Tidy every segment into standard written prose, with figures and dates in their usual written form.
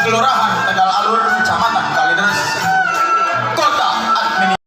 Kelurahan Tegal Alur, Kecamatan Kalideres, Kota Administrasi.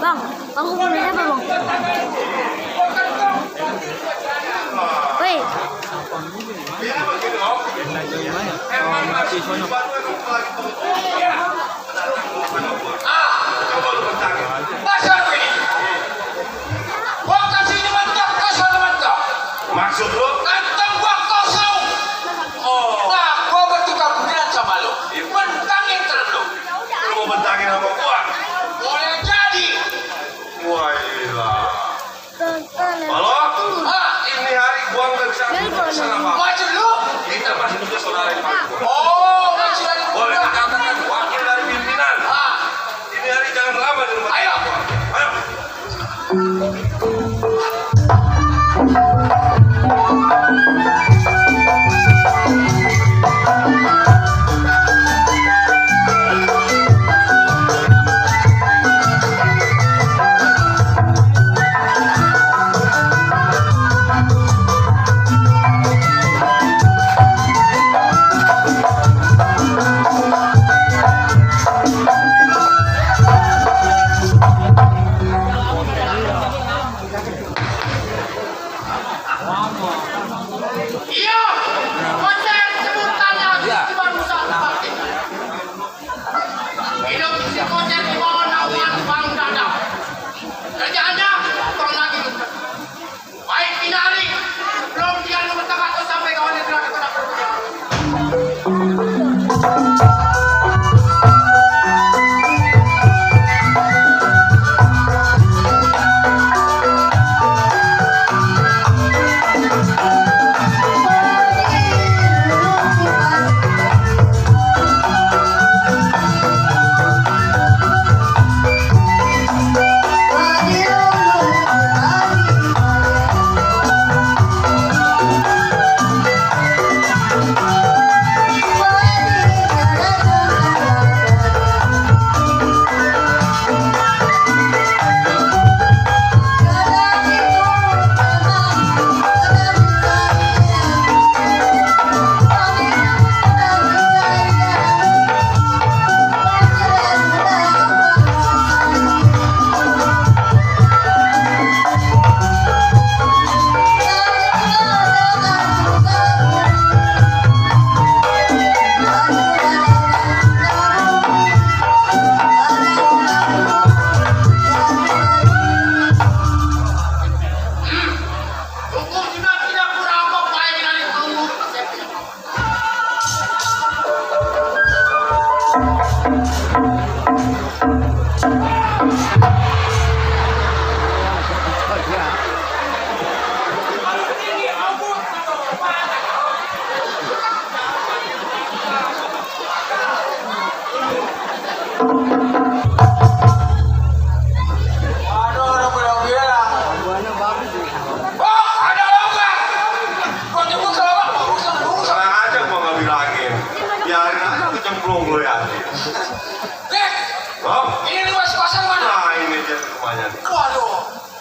Bang, aku punya siapa bang? Woi. Coba lu bentangin. Masa ini? Gua kasih ini mentok, kosong mentok. Maksud lu? Kantong gua kosong. Oh. Nah, gua bertukar pikiran sama lu. Bentangin terus lu. Lu mau bentangin sama gua? Boleh jadi. Wah, gila. Halo? Ini hari gua nggak bisa pesan apa. Maju lu. Kita masih juga saudara yang paling gua. Oh, masih dari gua. Boleh dikatakan wakil dari pimpinan. Ini hari jangan lama di rumah. Ayo. Ayo. Iya, konser sebutan lagi di bangsa Bupati. Hidup si konser di bawah naungan Bang Dadang. Kerjaannya tolong lagi. Baik pinari, belum dia nomor tengah sampai kawan yang gerak kepada kerja.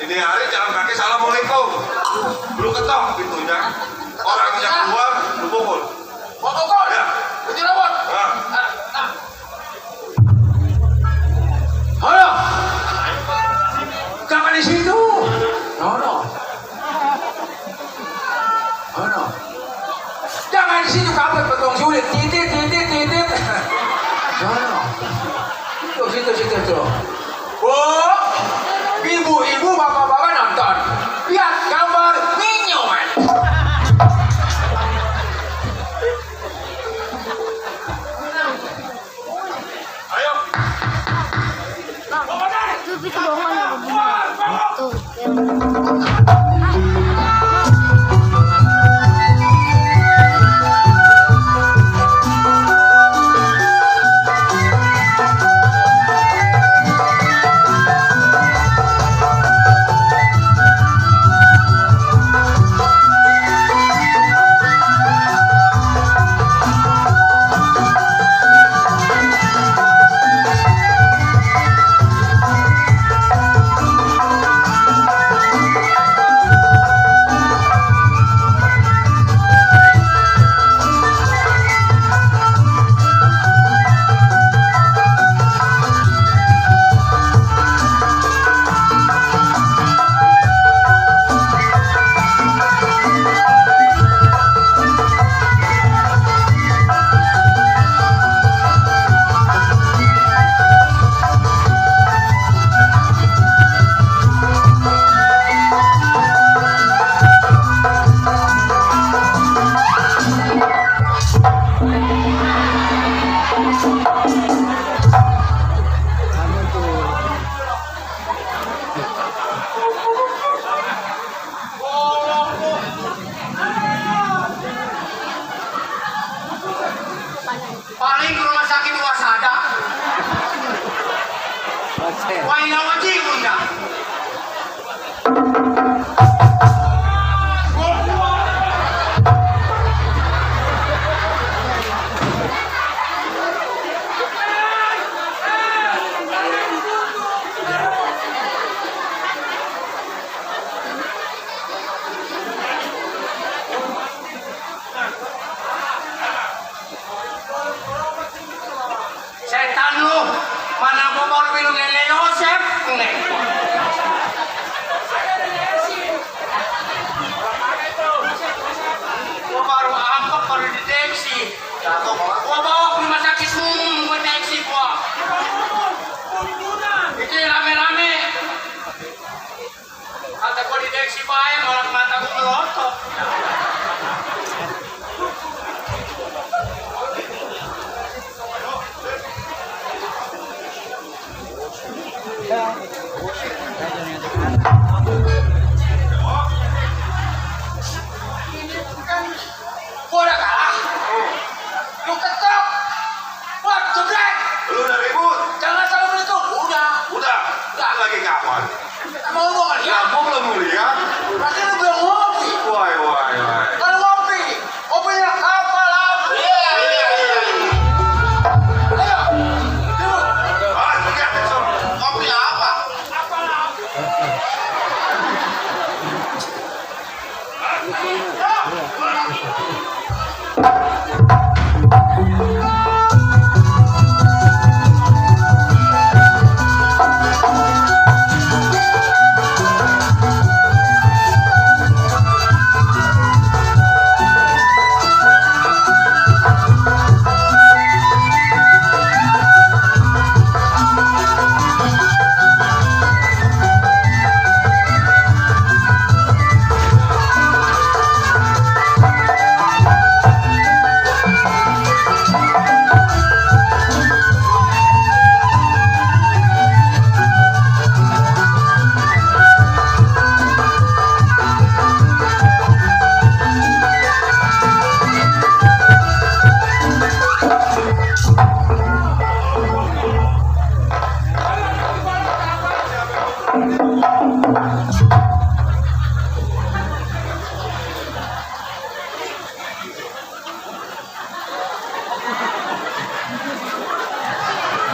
Ini hari jalan kaki assalamualaikum. Belum ketok pintunya. Orang yang keluar, lu pukul. Mau pukul? Ya. Itu robot. Halo. Jangan di situ. No. Halo. Jangan di situ kapan potong sulit. Titit. No. Situ. Oh. Ibu-ibu, bapak-bapak nonton. Lihat gambar minyoman. Ayo. Tuh, itu bohong ya, tuh. Gua udah kalah. Lu ketok. Wah, jebrek. Lu udah ribut? Jangan salah begitu. Udah. Udah. Lagi kapan? Mau lu nggak lihat? Kamu belum lihat? Berarti lu belum ngopi. Wah. Kalau ngopi, ngopinya kapal api. Ayo. Ribut. Ah, juga besok. Kopi apa?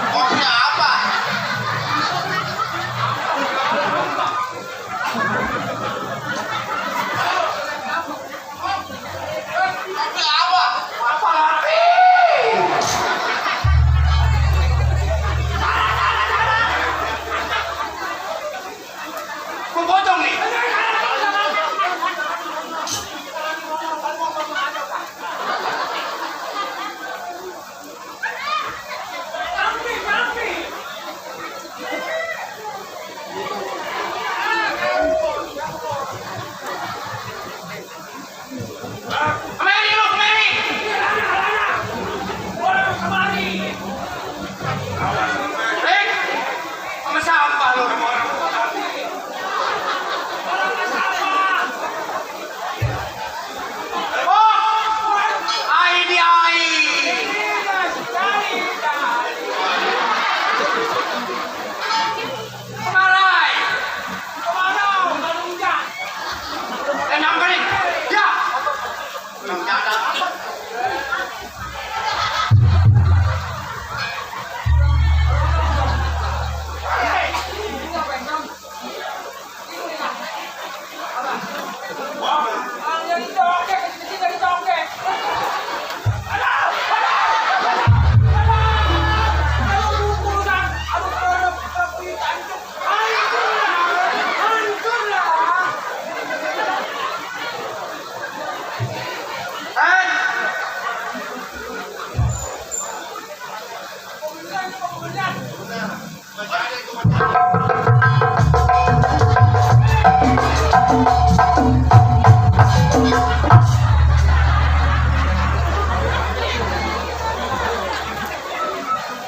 Kopi apa? Kopi apa? Kapal api. Gua potong nih. Kemari lu, kemari. Rick, sama sampah lu. Oh, ai di ai. Kemarai. Nyamperin. Ya.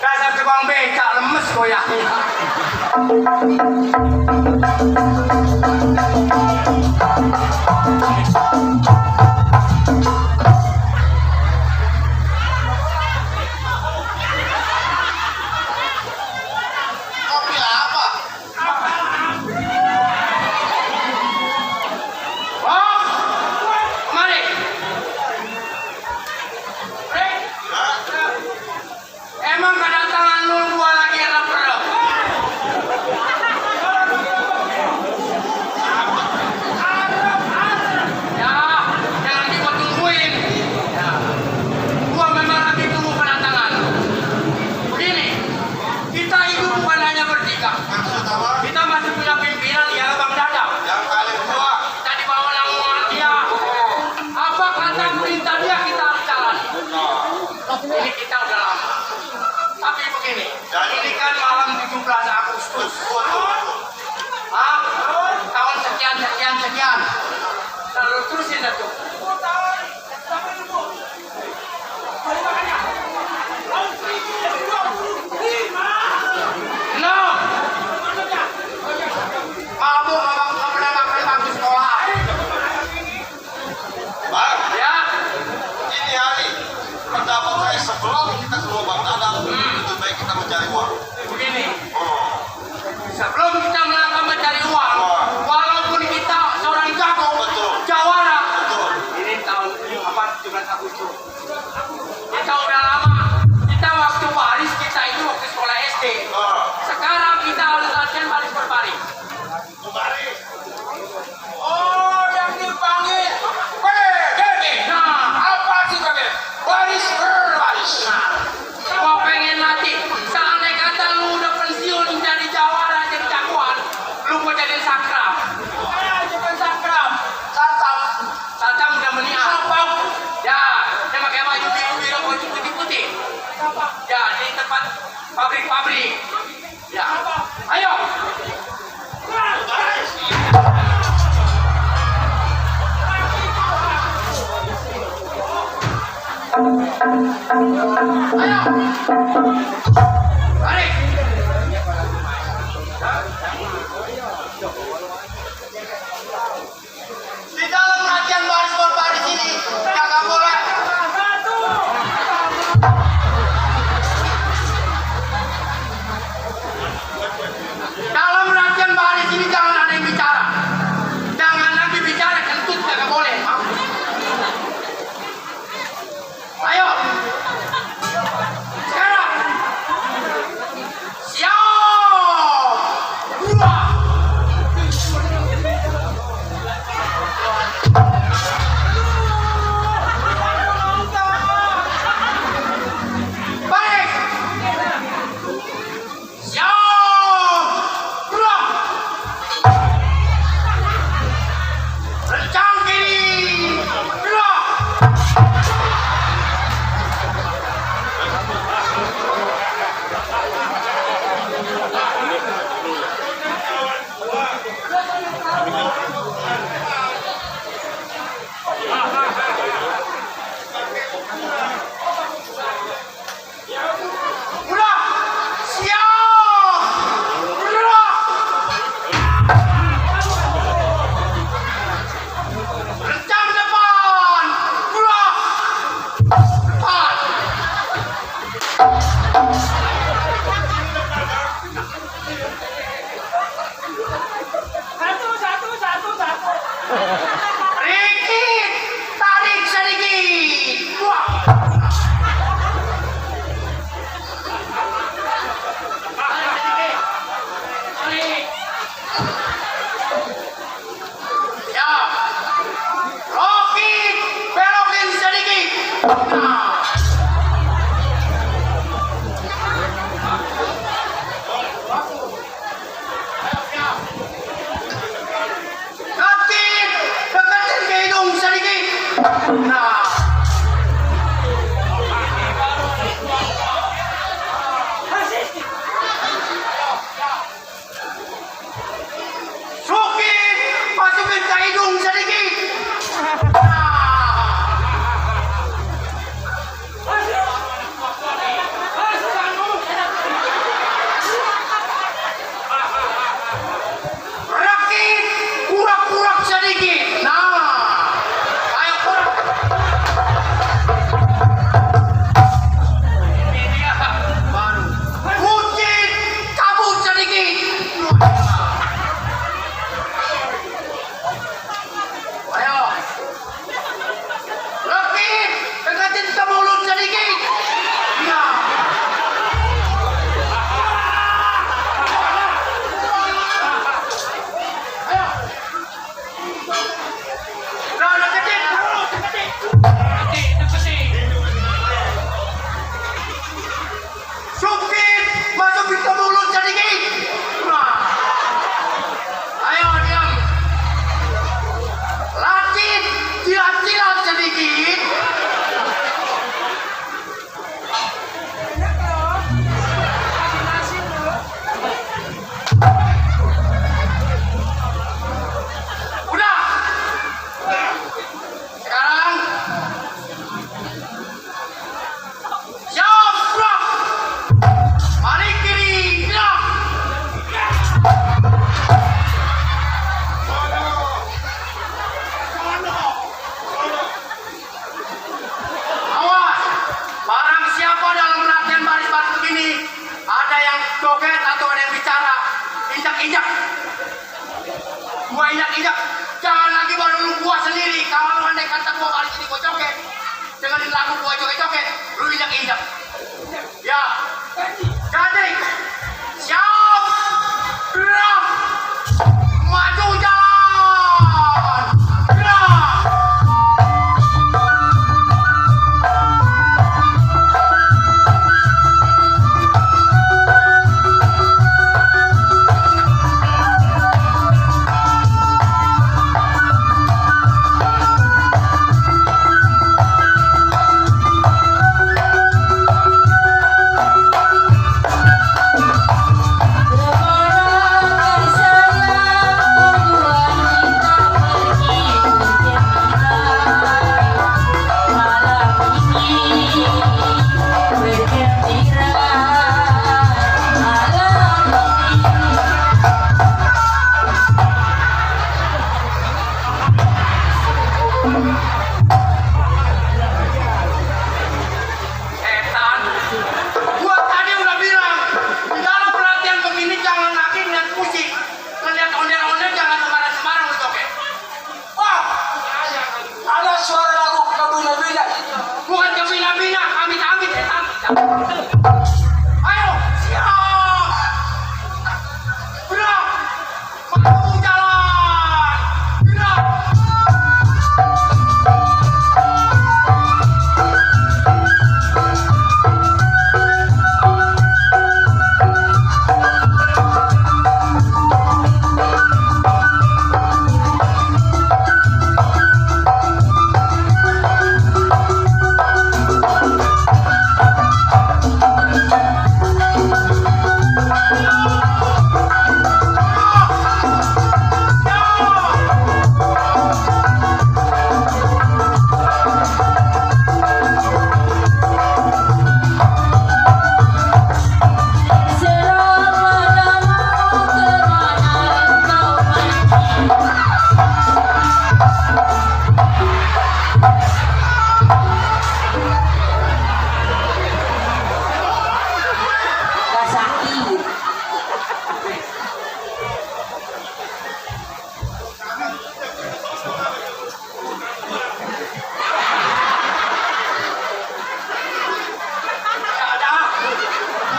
Dasar tukang becak lemes goyahnya. Kopi apa? Oh, mari. Rick, emang kedatangan lu gua lagi rep-rep. Ya, jangan gua tungguin. Ya. Gua memang lagi tunggu kedatangan. Begini, kita hidup bukan hanya bertiga. Maksud apa? Kita masih punya pimpinan ya Bang Dadang. Yang paling tua. Kita di bawah naungan dia. Apa kata perintah dia kita harus jalan. Ini kita udah lama. Tapi begini, dan ini kan malam 17 Agustus. Tahun sekian. Lalu terusin itu. No. Mabuk Ayo. Mari. Di dalam latihan baris berbaris ini jangan boleh. Dalam latihan baris ini jangan ada yang bicara. Jangan lagi bicara, kentut jangan boleh. Ayo. Sekarang. Siap. Dua. Baik. Siap. Dua. Rencang kiri. Dua. Udah. Siap. Udah. Rencang depan. Udah. Depan. Sedikit. Tarik sedikit. Dua. Ya. Rocky, belokin sedikit. Nah. Ketik, deketin ke hidung sedikit. Nah. Suki, masukin ke hidung sedikit. Nah. Rakit, kurak-kurak sedikit. Nah. Ayo kurak. Ini dia baru. Kucing, kabut sedikit. Ayo. Rakit, deketin ke mulut sedikit. Nah. Ayo. Nah, deketin. Supit, masukin ke mulut sedikit. Nah. Ayo, diam. Latih, jilat-jilat sedikit. Udah. Sekarang. Siap, gerak. Balik kiri, gerak. Awas, barang siapa dalam latihan baris-baris begini ada yang joget atau ada yang bicara, injak-injak. Gua injak-injak. Jangan lagi baru lu gua sendiri. Kalau andai kata gua baris ini gua joget, dengerin lagu gua joget-joget, lu injak-injak. Ya. Jadi, siap, gerak, maju jalan, gerak. Ayo, siap. Gerak. Maju jalan. Gerak. Gak sakit. Ada.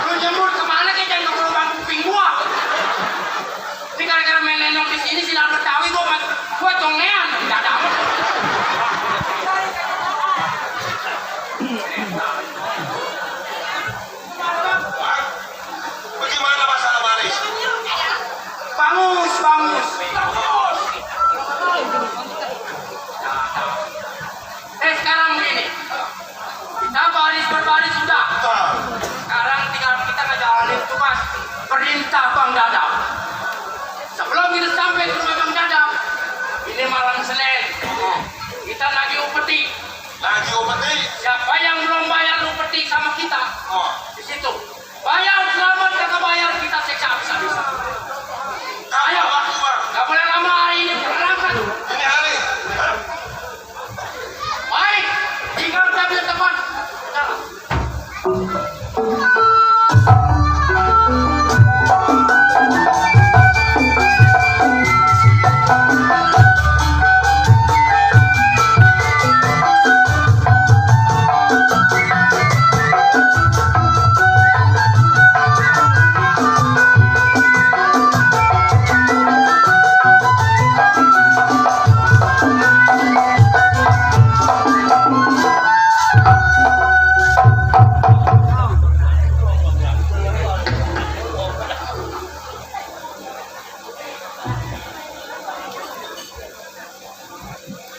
Lu jemur kemana kayak jangan ke lubang kuping gua. Ini gara-gara main nenong di sini sih dalam Betawi gua congean. Tidak ada amat. Bagaimana masalah Maris? Bangus, bangus. Sekarang begini. Kita baris berbaris sudah. Sekarang tinggal kita ngejalanin tugas perintah Bang Dadap. Sebelum kita sampai ke rumah Bang Dadap, ini malam Senin. Kita lagi upeti. Lagi upeti? Siapa yang belum bayar upeti sama kita? Oh. Di situ. Bayar selamat, kagak bayar kita seksa habis-habisan. Ayo, nggak boleh lama hari ini berangkat. Ini hari. Baik, tinggal ambil teman. Jalan.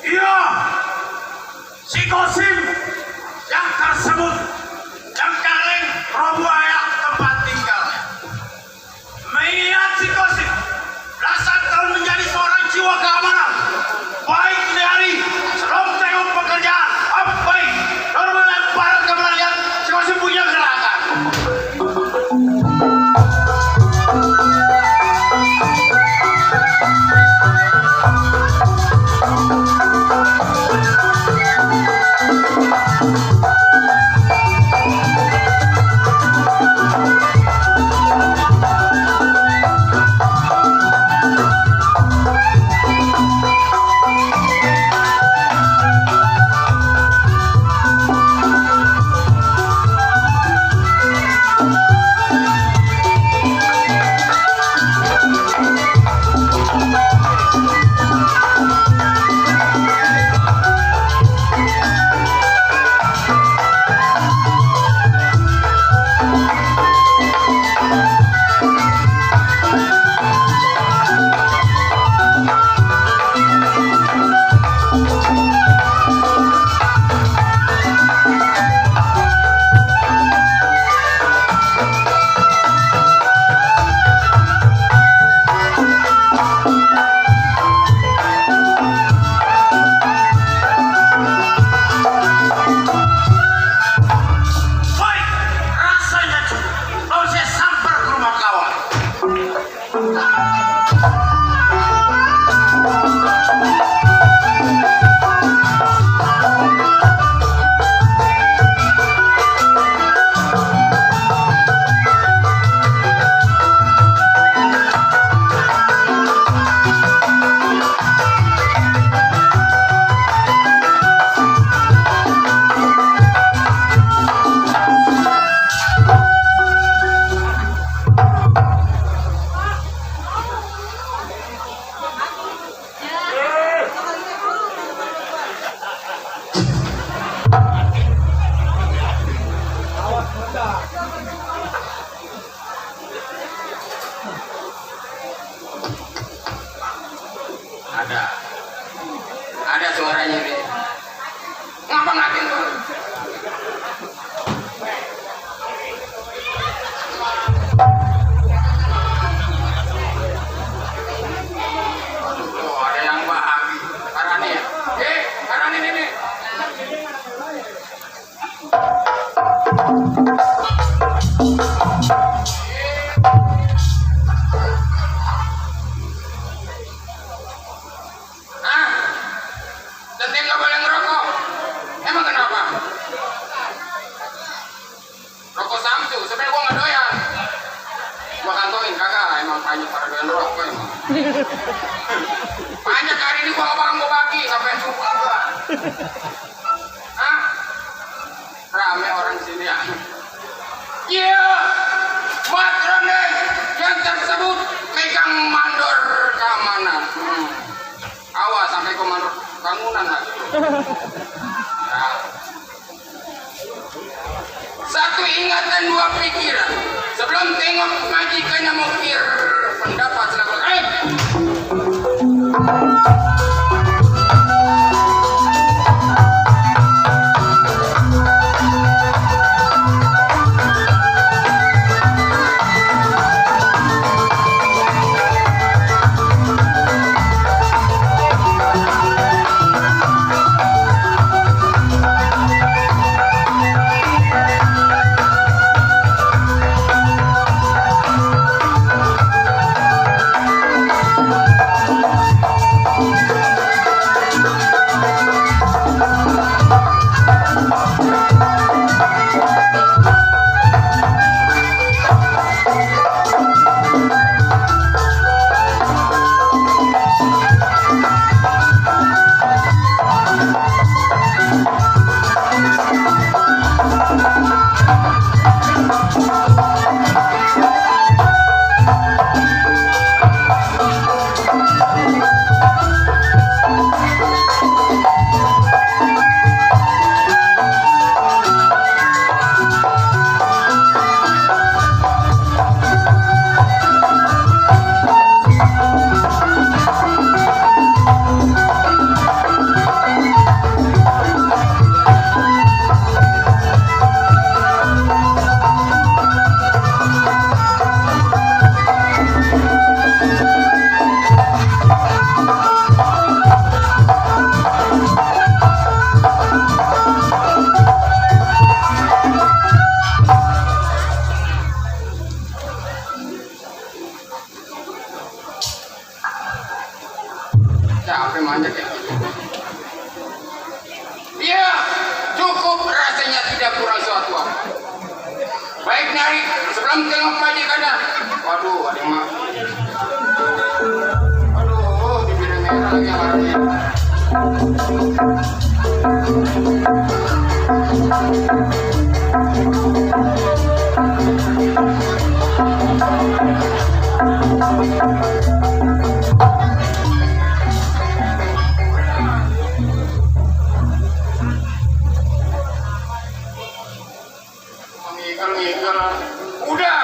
Iya, si Kosim yang tersebut Cengkareng Robuaya tempat tinggalnya. Mengingat si Kosim belasan tahun menjadi seorang jiwa keamanan, baik dari selompok pekerjaan, baik dalam melempar keberanian si Kosim punya gerakan. Ada suaranya nih. Ngapa ngatin tuh? Oh, ada yang bahagia. Karani ya? Karani ini. Centeng nggak boleh ngerokok. Emang kenapa? Rokok Samsu, sebenarnya gua nggak doyan. Gua kantoin kagak, emang banyak pada doyan rokok emang. Banyak hari ini gua nggak mau bagi sampai subuh gua. Hah? Rame orang sini ya. Iya, buat rendeng yang tersebut megang mandor keamanan. Awas sampai komando bangunan lagi. Ya. Satu ingatan, dua pikiran. Sebelum tengok majikannya mukir pendapat selaku. Capek manjat ya. Iya, cukup rasanya tidak kurang suatu apa. Baik nyari sebelum tengok majikannya. Waduh, ada yang mah. Waduh, bibirnya merah lagi yang arahnya. Mengikal. Udah.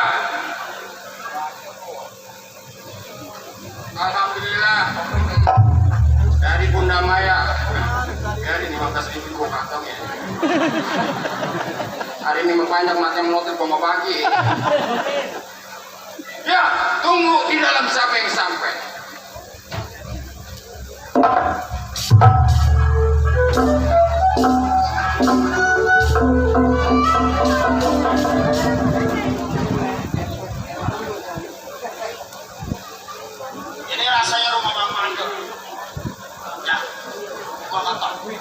Alhamdulillah. Dari Bunda Maya. Dari 15.000 gua kantong ya. Hari ini banyak macam notif gua mau bagi. Ya, tunggu di dalam siapa yang sampai. Ini rasanya rumah Bang Mando. Ya, gua nggak tahu.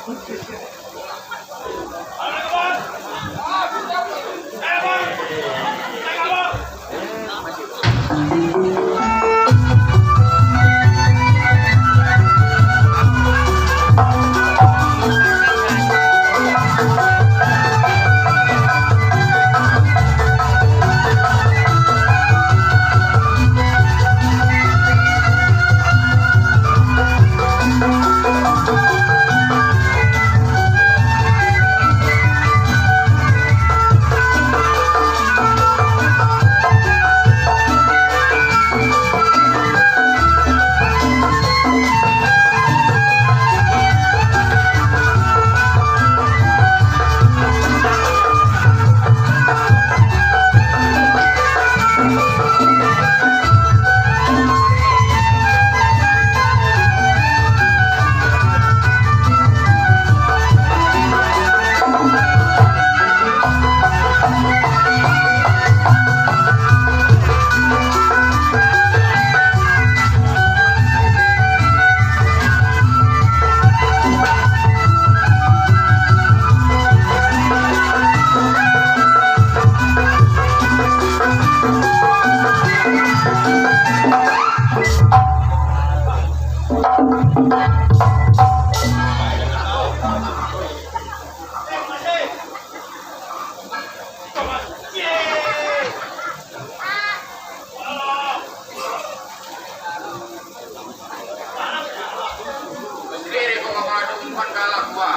Sendiri kok ada umpan galak gua.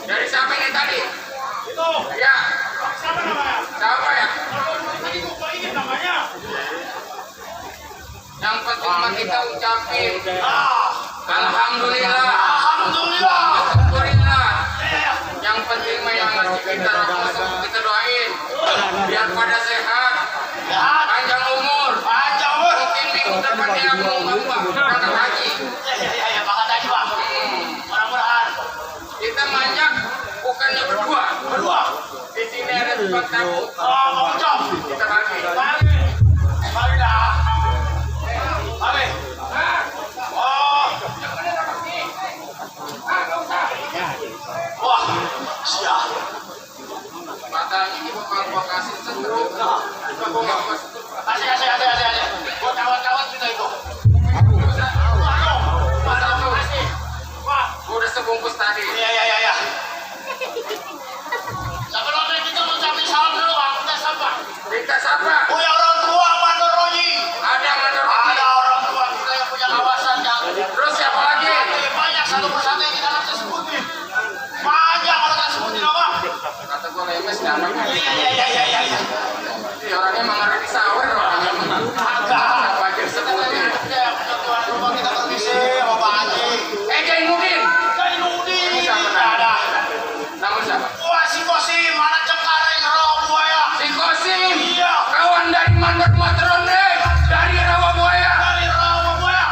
Dari siapa ini tadi? Itu. Ya, Siapa namanya? siapa ya? Tadi gua ingin namanya. Yang penting mah kita ucapin Alhamdulillah. Alhamdulillah, Alhamdulillah. Yang penting mah yang ngasih kita rahmat kita doain biar pada sehat, panjang umur. Panjang umur. Mungkin minggu depan dia mau berangkat haji. Ya, makan tadi, Pak. Mudah-mudahan. Kita manjak bukannya berdua. Berdua. Di sini ada tempat tamu. Oh, mau ucap. Kita bagi. Bagi. Bagi dah. Bagi. Oh. Wah, siap. Matanya ini bakal gua kasih seterus. Kasih. Buat kawan-kawan kita itu. Kasih. Wah, Gua udah sebungkus tadi. iya. Sebelum kita mengucapkan salam dulu, Bang. Kita sapa. Kita siapa? Punya orang tua Mandor Roji. Ada Mandor Ada Roji. orang tua kita yang punya kawasan yang Terus siapa lagi? banyak satu persatu yang kita nggak bisa sebutin. Banyak kalau nggak sebutin apa? Kata gua lemes dapat. Iya. Ini orangnya emang ngerti sahur orangnya. Agak. Apa aja sebutin. Ya, punya tuan rumah kita permisi, Bapak Haji. Jainuddin. Jainuddin. Siapa Ada. Namun siapa? Wah, si Kosim, mana cengkareng roh buaya. Si Kosim. Iya. Kawan dari Mandor Matronde. Dari Rawa Buaya. Dari rawa buaya.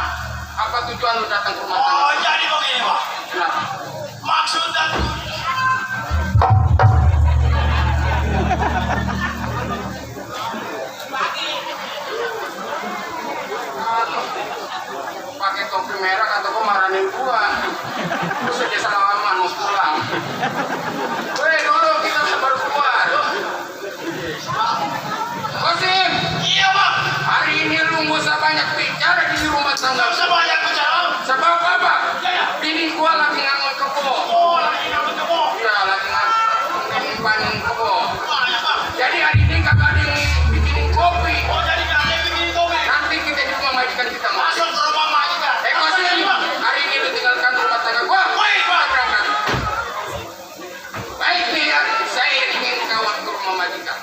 Apa tujuan lu datang ke rumah Oh, tangga? jadi begini, Pak. Kenapa? Maksud dan Pakai topi merah kata gua marahin gua. Terus aja sama manus pulang. Weh dulu kita baru keluar. Kosim, iya, Pak. hari ini lu gak usah banyak bicara di rumah tangga. Nggak usah banyak bicara. Sebab apa? Ya. Bini gua lagi ngangon kebo. Oh, lagi ngambil kebo. Iya, lagi ngangon kebo. Banyak, Pak. Jadi hari ini kagak ada yang bikinin kopi. Oh, jadi nggak ada yang bikin kopi. Nanti kita di rumah majikan kita mau. Masuk ke rumah majikan. Kosim, hari ini lu tinggalkan rumah tangga gua. Baik, Pak. Berangkat. Baik, biar saya ingin kawan ke rumah majikan.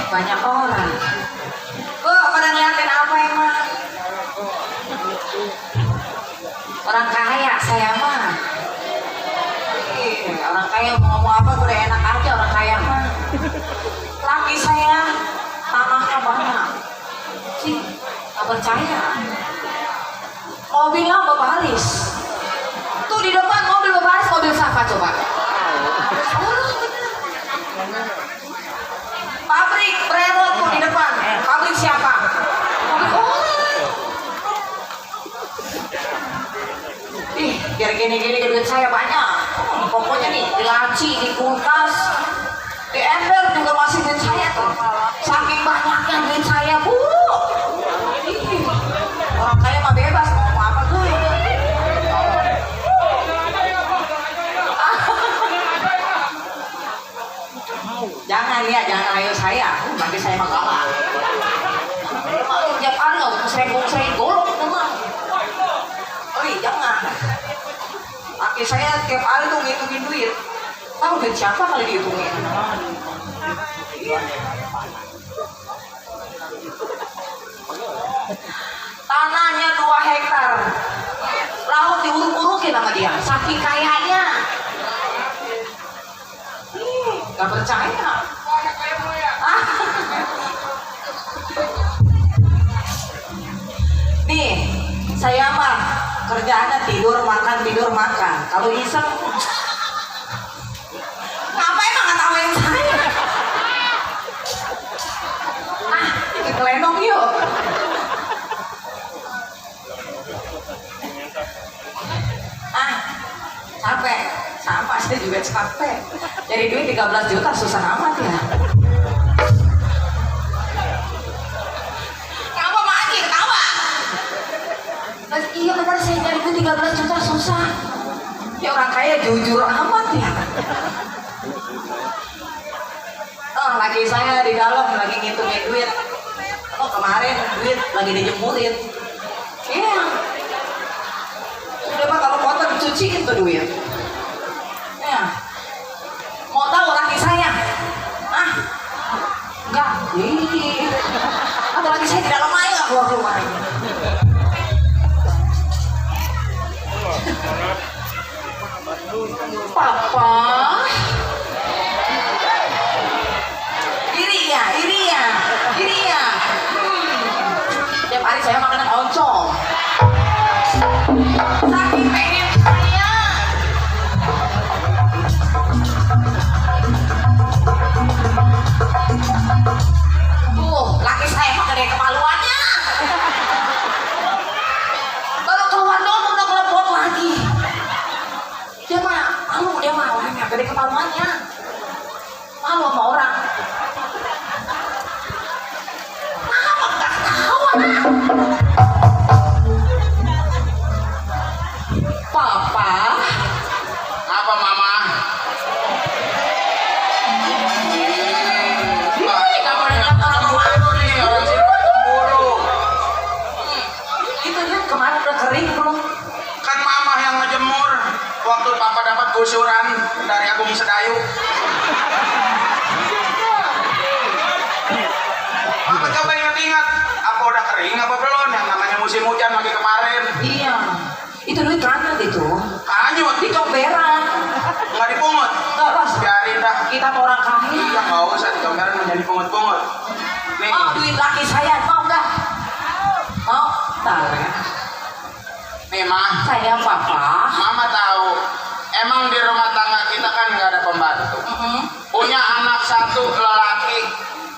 Banyak orang. Pada ngeliatin apa emang? Orang kaya saya mah. Orang kaya mau ngomong apa udah enak aja orang kaya mah. Laki saya tanahnya banyak. Sih, nggak percaya. Mobilnya berbaris. Tuh di depan mobil berbaris, mobil siapa coba? Pabrik Prerot tuh di depan. Pabrik siapa? Pabrik orang. Ih, biar gini-gini duit saya banyak. Pokoknya nih, di laci, di kulkas, di ember juga masih duit saya tuh. Saking banyaknya duit saya, Bu. Ih, orang kaya mah bebas mau ngomong apa tuh. Jangan ya, jangan ayo saya. Bagi saya mah kalah. Tiap hari nggak sering golok teman. Oh jangan. Laki saya tiap hari tuh ngitungin duit. Tahu duit siapa kali dihitungin? Tanahnya 2 hektar. Laut diuruk-urukin sama dia. Saking kayanya. Gak percaya. Ah. Nih, saya mah kerjaannya tidur makan. Kalau iseng, ngapain mah ngetawain saya? Ah, kita lenong yuk. Ah, capek. Sama saya juga capek. Jadi duit 13 juta susah amat ya. Kenapa Mak Aji ketawa? Iya benar, saya cari duit 13 juta susah. Ya orang kaya jujur amat ya. Oh, laki saya di dalam lagi ngitungin duit. Oh, kemarin duit lagi dijemurin. Iya. Udah Pak, kalau kotor dicuciin tuh duit. Ya. Mau tahu laki saya? Ah, enggak. Ih, atau laki saya di dalam air nggak keluar rumah. Papa, iri ya. Tiap hari saya makanan oncom. Saking pengen saya. Tuh, laki saya mah gede kemaluannya. Baru keluar dong udah ngelepon lagi. Dia mah orangnya gede kemaluannya. Malu sama orang. Kenapa gak ketawa? Papa. Apa mama? Gak boleh lihat orang malu nih. Orang sini pada cemburu. Itu dia kemarin udah kering belum? Kan mama yang ngejemur waktu papa dapat gusuran dari Agung Sedayu. Mama coba ingat-ingat, apa udah kering apa belum? Yang namanya musim hujan lagi kemarin. Iya. Itu duit kanat itu. Kanyut, Di comberan. nggak dipungut. Nggak pas. Biarin dah. Kita tuh orang kaya. Iya, nggak usah di comberan menjadi pungut-pungut. Nih, Mau duit laki saya, mau nggak? Mau? Tahu ya. nih mah, Saya papa. mama tahu. Emang di rumah tangga kita kan nggak ada pembantu. Punya anak satu lelaki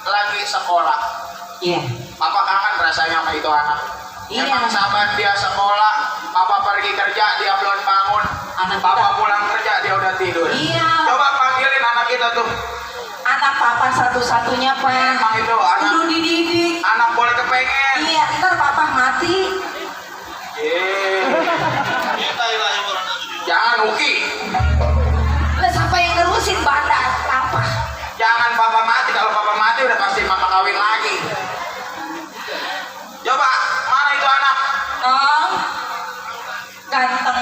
lagi sekolah. Iya. Papa kangen rasanya sama itu anak. Iya. Emang sahabat dia sekolah, papa pergi kerja dia belum bangun. Anak Papa kita. pulang kerja dia udah tidur. Iya. Coba panggilin anak kita tuh. Anak papa satu-satunya pak. Emang itu anak. Kudu dididik. Anak boleh kepengen. Iya, ntar papa mati. Jangan Uki. Lah siapa yang nerusin bandar papa? Jangan papa mati. Kalau papa mati udah pasti mama kawin lagi. Coba mana itu anak? Oh, ganteng.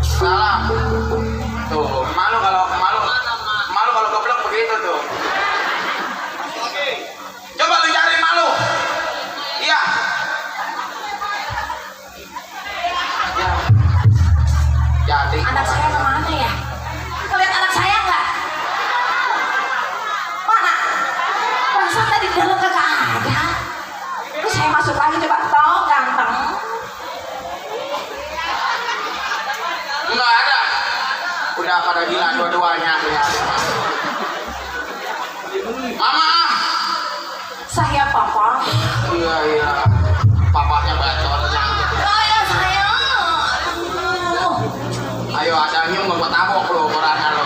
Salah. Tuh malu kalau goblok begitu tuh. Coba lu cari malu. Iya. Ya. Jadi. Anak saya kemana ya? Kalian anak saya nggak? Mana? Perasaan tadi di dalam kagak ada. Terus saya masuk lagi coba toh ganteng. Enggak ada. Udah pada gila dua-duanya. Mama. Saya papa. Iya. Papanya bacot. Saya. Aduh. Ayo ada nyium gua tabok lo korannya lo.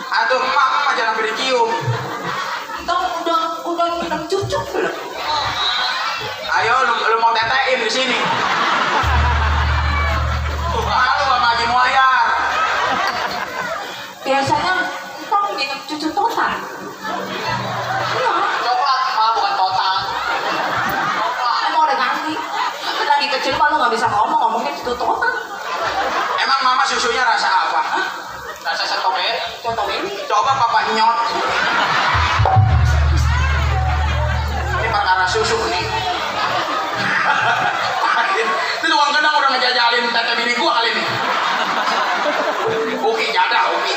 Aduh emak jangan sampai dicium. Entah udah minum cucuk belum? Ayo lu mau tetein di sini. Malu sama Haji Muayar. Biasanya entah minum cucuk total. Iya. Coklat mah bukan total. Emang udah ganti. Lagi kecil mah lu nggak bisa ngomongnya cucuk total. Emang mama susunya rasa apa? Rasa setobe? Coba papa nyot. Ini perkara susu nih. Itu tukang gendang udah ngejajalin tete bini gua kali ini. Oke, jadah, oke.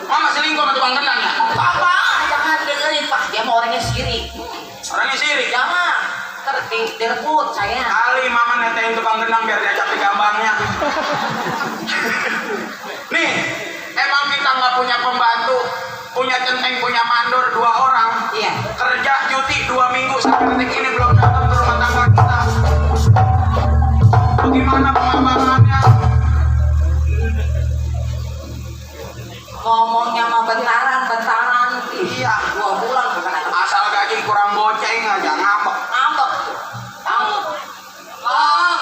Mama selingkuh sama tukang gendang ya? Papa, jangan dengerin Pak. Dia mau orangnya sirik. Orangnya sirik. Jangan. Ntar direbut saya. Kali mama netein tukang gendang biar diajak di gambangnya. Nih, emang kita nggak punya pembantu, punya centeng, punya mandor 2 orang. Iya. Kerja cuti 2 minggu sampai detik ini belum datang ke rumah tangga kita. Bagaimana pengembangannya? Ngomongnya mau bentaran. Iya. 2 bulan bukan ada. Asal gaji kurang goceng aja ngambek. Ngambek. Bang.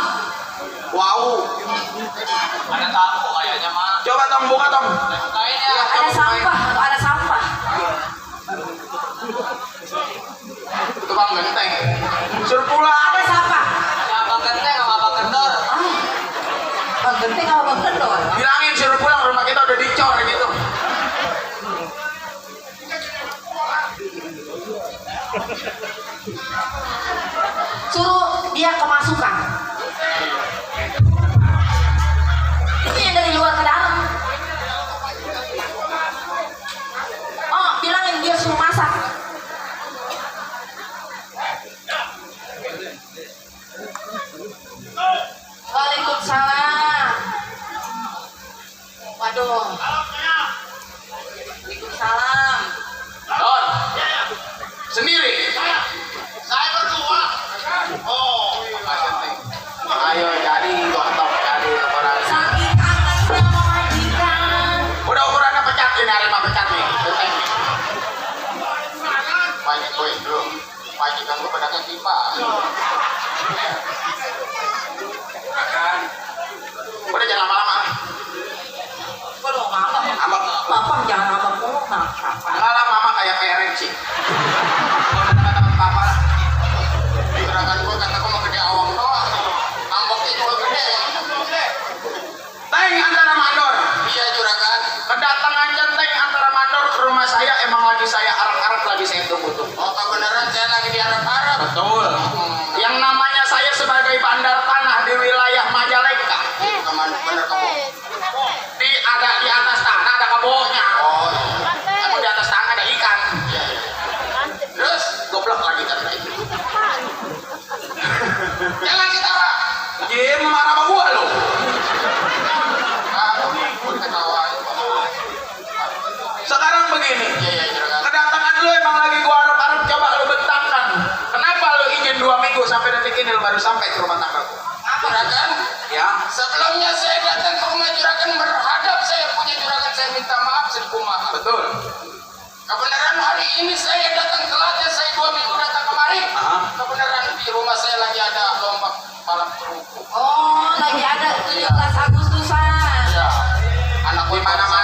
Wow. Ada tamu kayaknya mah. Coba tong buka tong. Bukain ya. Iya, Ada tong, sampah. Ada sampah. bukain. Tukang genteng. Suruh pulang. Ada sampah. Ada abang genteng sama abang kendor. Bang genting sama bang kendor. Bilangin suruh pulang, rumah kita udah dicor gitu. Suruh dia kemasukan. Ini yang dari luar ke dalam. Oh, bilangin dia suruh masak. Waalaikumsalam. Waduh. Waalaikumsalam. Don. Sendiri. Saya berdua. Oh, Pak Genteng. Ayo jadi gontok jadi orang. Saking kangennya mau majikan. Udah ukurannya pecat ini Arema pecat nih. Genteng nih. Banyak gue belum. Majikan gue pedagang pipa. Udah jangan lama-lama. Belum ngambek. Ngambek. Bapak jangan ngambek mulu. Nah, apa? Enggak lah mama kayak PRNC. Kalau teman-teman papa lah. Gerakan gue kata gue mau gede awang doang. Amboknya juga gede. Teng antara mandor. Iya juragan. Kedatangan centeng antara mandor ke rumah saya emang lagi saya arak-arak lagi saya tunggu-tunggu. Oh kebenaran saya lagi di Arab-Arab. Betul. Yang namanya saya sebagai bandar tanah di wilayah Majalengka. Kemana bener kamu? Ada di atas tanah ada kebonya. Oh iya. Aku di atas tanah ada ikan. Iya iya. Terus goblok lagi kan itu. Jangan ketawa. Dia marah sama gua lo. Gue ketawa. Sekarang begini. Iya iya juragan. Kedatangan lu emang lagi gua arep-arep coba lu bentangkan. Kenapa lu izin 2 minggu sampai detik ini lu baru sampai ke rumah tangga gua? Juragan. Ya. Sebelumnya saya datang ke rumah juragan berhadap saya punya juragan saya minta maaf seribu maaf. Betul. Kebenaran hari ini saya datang telatnya saya 2 minggu datang kemari. Kebenaran di rumah saya lagi ada lomba balap kerupuk. Oh, lagi ada 17 Agustusan. Ya. Anak gue Mana-mana